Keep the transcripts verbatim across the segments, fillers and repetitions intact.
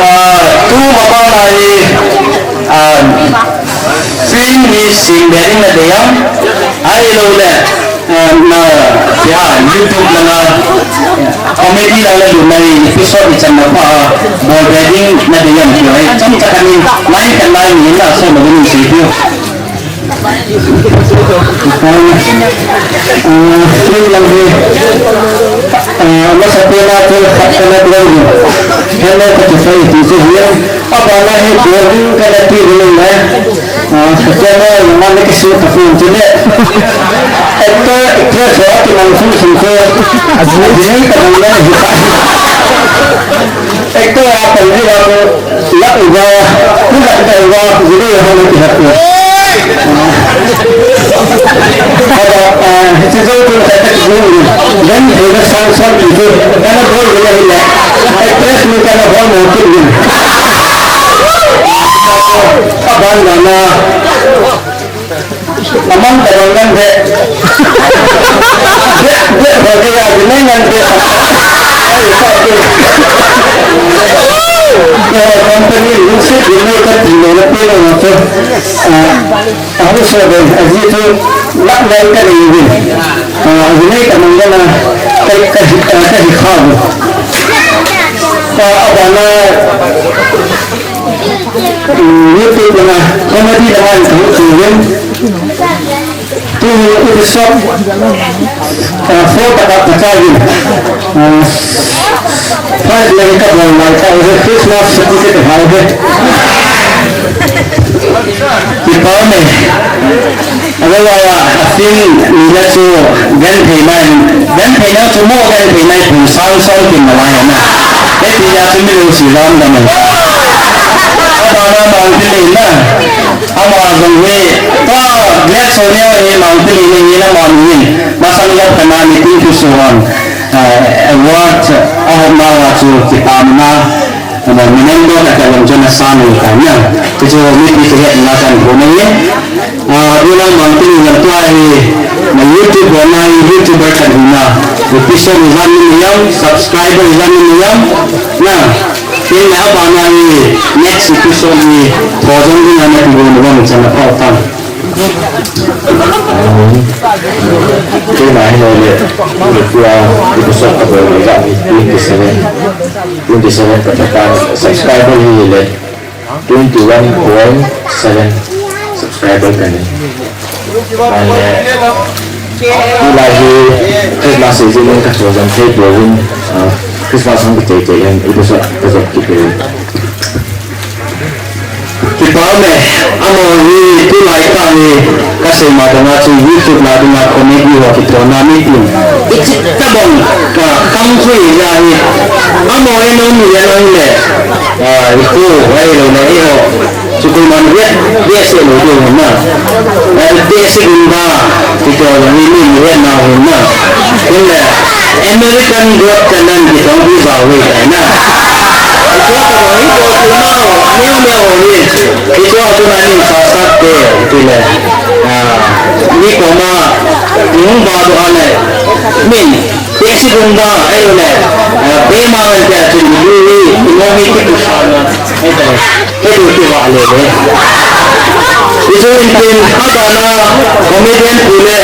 Ah, tu mapa lai, ah, film ni sing be ding na dei am, ahilou le, ah, na, ya, YouTube langa, comedy langa lu na episode ni chan na pa, bol be ding na dei am, tu ai, cham cha kan ni, lai kan lai ni na so na ni si tu. Kei lang hi, ah, masa pena tu khat kana tuan hi. Hello, ka tu sai tu se hi. Abana hi boring kana ti ni na. Ah, ka na na na ka si ka phone tu le. Actor, actress ho ki nang sum sum ko. Ajin ka nang na hi. Actor a pal ni la ko. Yak uva, yak uva, jide uva na kihat ko. Haba, ah, hiche jou ko khat khat jong, gan thei na sang sang ki ko, kana bol ko la hile. Actress ni kana bol mo ki ni. Aban na na. Amang ka bang ngan de. De, de, ba de ya, de ngan de. Ai, sa tu. Ya, company lu se de ne ka ti ne na pe na to. Ah, ah, so de, aji tu, lak lai ka de ni. Ah, aji ne ka mang na, ka, ka, ka, ka hi kha. Ah, abana, YouTube langa, comedy langa in kahung kiven. Tu hi episode, ah, four tah a kacha uvin. Ah, five le kabol nai tah uve, Christmas certificate hai uve. Kipa ume. Alo, a, a film ni na chu genthei mai, genthei na chu mo genthei mai pu sang sang kin na lai na. Hiti na chu mi lo si lam da mai. Abana Mangpili na. Ama jong hi, ta, Black Sonia hi Mangpili ni ni na man ni. Masang jong kana ni tin tu suan. Ah, award, ah, ma wa chu kipa na. Ama minam do na ka long chu na sa ni ka na. Chu mi ti ke na kan ko na ye. Ah, Abana Mangpili na tua hi, na YouTube ho na hi, YouTuber khat hi na. Episode ijat ni yam, subscriber ijat ni yam. Na, tin na abana hi, next episode ni, thousand ni na na ti go na bang chan na pa ta. Tin na hi le, ni tua episode ka bo ni ga ni twenty seven. Twenty seven ka ta subscriber hi le. Twenty one point seven subscriber ka nei. Mane, tulai hi Christmas season in ka chojam thei pouvin, ah, Christmas hung tei tei in episode ka jop kit e. Kipa ume, amaho hi tulai tah hi ka sei ma banga chu YouTube la dinga comedy ho kithona mi tin. Ichi tabang ka kham khui ja hi. Amaho hi nung hi nung le. Ah, i pu, ahilou le, eiho. Chu koiman vet, vet se lou ding na. Eh, basic in ba, ti to la ni ni vet na ho na. Tin le, American Got Talent ti tong ti ba we na. Ti to to ni to ti ma ho, ni ni ho ni. Ti to to na ni sa sa te, ti le. Ah, ni ko ma, ni hung ba do a le. Min, Basic in ba, ahilou le, eh, be ma ngan tia chun, lu, lu, lu, mo mi ki tu sa na, eh, to, eh, tu tu wa le le. Ichu in tin, abana, comedian pu le,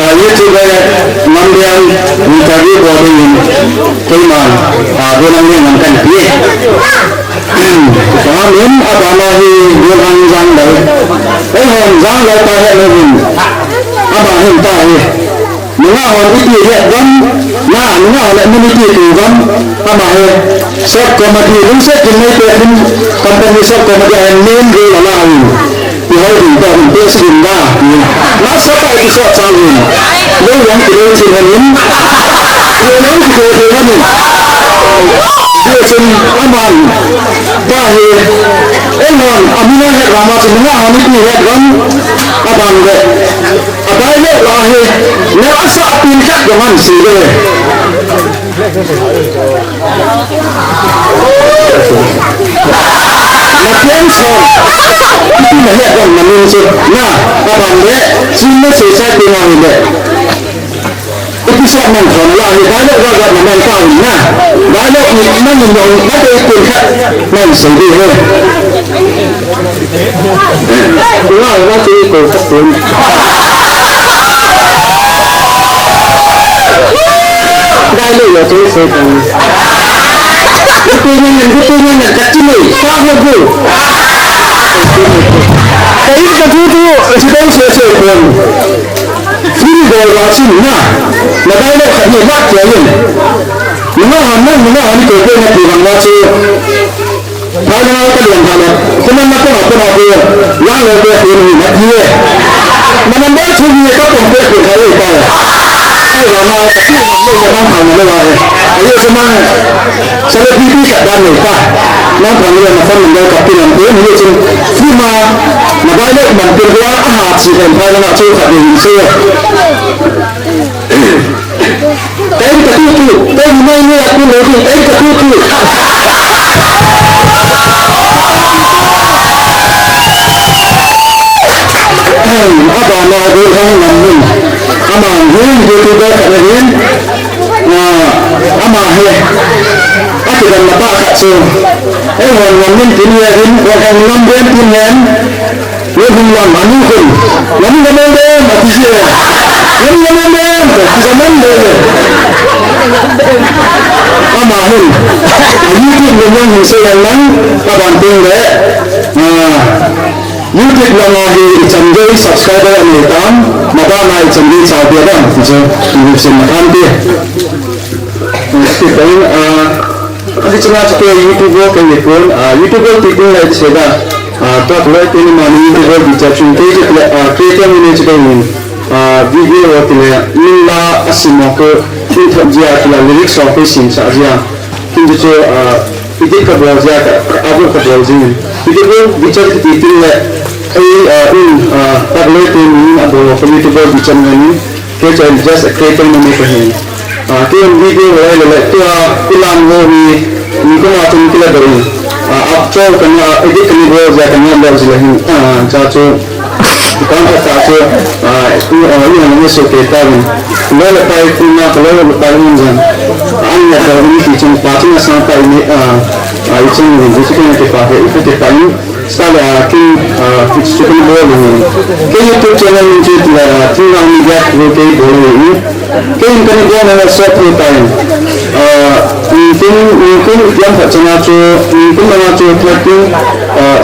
eh, YouTuber, Ngambiang, interview bol ding in, keiman, ah, bu nang ngan kan pi. Ka min, abana hi, bu nang jang dai. Eh, hon jang dai ta he le hin. Aba hin ta hi. Nungah hon iti het gam, na, nungah hon min iti tu gam, ama hi, short comedy, lungset gim nei pe hin, company short comedy a hin main role ala hin, i hoi ding to hin, pe sin da, na sa pa episode sa hin, lo yang ki lo chin hin, lo yang ki lo chin hin, lo chin aman, ta hi, ei hon, amina het gam a chin, nungah hon iti het gam, aban le. Abai le la hi, na asa apin khat jong an si le. Na pian so, ipi na he jong na min si, na, aban le, si na si sa pi na hi le. Episode man thon la ni, dialogue ga ga man ta na. Dialogue ni man ni nong na te kun kha. Man se di he. Wa wa te ko kha kun. Dialogue ya te se kun. Ku ni ni ku ni ni ka ti ni. Ka ho ku. Ka i ka tu tu, ti dai se se kun. Film bol vang chun na, na dialogue khat ni vat kei in. Nunga han na, nunga han kei kei na ti vang na chu. Phai na ka lian pha na, kuman na kona kona ko, yang le ko ko ni na ti e. Na number two ni ka pom pe ko ka e pa. Ai va ma, ti na ko na bang pha na le va e. Ai so ma, celebrity ka dan ni pa. Na pha ni na phone number ka pin an ko ni chun. Film a, na dialogue man pin ko a ha chi kan phai na chu ka ni chu. Kain ka tu tu, kain mai ni aku lo tu, kain ka tu tu. Abana go hang nam nun. Ama hin go tu ba ka hin. Na ama he. Aki dan mata ka chu. Ei hon nam nun tin he hin, hon hang nam den tin hen. Ni hung lam ani khun. Nami naman din, ati siya. Nami naman din, ati siya man din. Ama hin. YouTube naman hin sa yan lang, abanting de. Ah, YouTube lang ahi icham de subscriber ni tam, mata na icham de sa dia dan. So, YouTube sin makan de. Ati siya, ah, Ati chana chu kei YouTuber kei ni pon, ah, YouTuber ti ding lai che da. Ah, tua tu lai te ni mani YouTuber di cha chung kei chu le, ah, creator ni ne chu kei ni. Ah, video ho ti le, min la a sim ho ko, min thot jia ti la, lyrics ho ko sim sa jia. Kin chu chu, ah, edit ka bol jia ka, ka upload ka bol jing. YouTuber di cha ti ti le, ei, ah, in, ah, tua tu lai te ni a bol ko YouTuber di cha ni. Kei chu just a creator ni ne ka hin. Ah, kei video lai le le, tua, ilam ho ni, ni ko ma chun kila do. Ah, up to kan, ah, edit kan go ja kan lo ji le hin. Ah, cha chu. Kan ka ta chu. Ah, i, ah, i na so ke ta ni. Lo le pai ku na ko lo le pai mun jan. An ya ta ni ki chun pa chun sa pa ni, ah, ah, i chun ni ji ke ni ke pa ke, i ke pa ni. Sale, ah, kin, ah, chicken ball ni. Kei YouTube channel ni chu, ah, Tinglang Media Group kei bol ni. Kei in kani bol na short ni time. Ah, kin, kin yang khat chana chu, kin na chu thirteen, ah,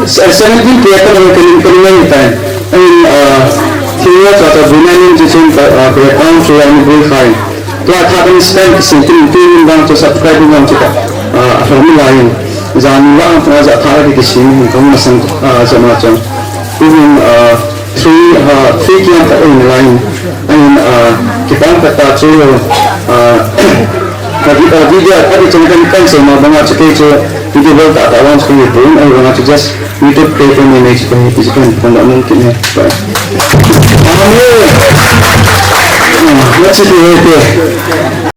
seventeen K kani, kani, kani ni time. Ahin, ah, kin ya cha cha bu na ni chu chun, ah, background chu ani bu khai. Tua tha kan spend kisin tin tin dang chu subscribe dang chu ka, ah, a hom lai in. Jan la ang tha ja tha ki kisin hin kong na sang, ah, ja ma chang. Tin, ah, three, ah, three kiam ka in lai in. Ahin, ah, kipang ka ta chu, ah, ka vi-, ah, video ka di chang kan kan se ma banga chu ke chu video bol ta ta wan chu ke pun ai banga chu just YouTube page ko ni nei chu ko ni chu ko ni ko na mun ki ni. Amen. Let's see the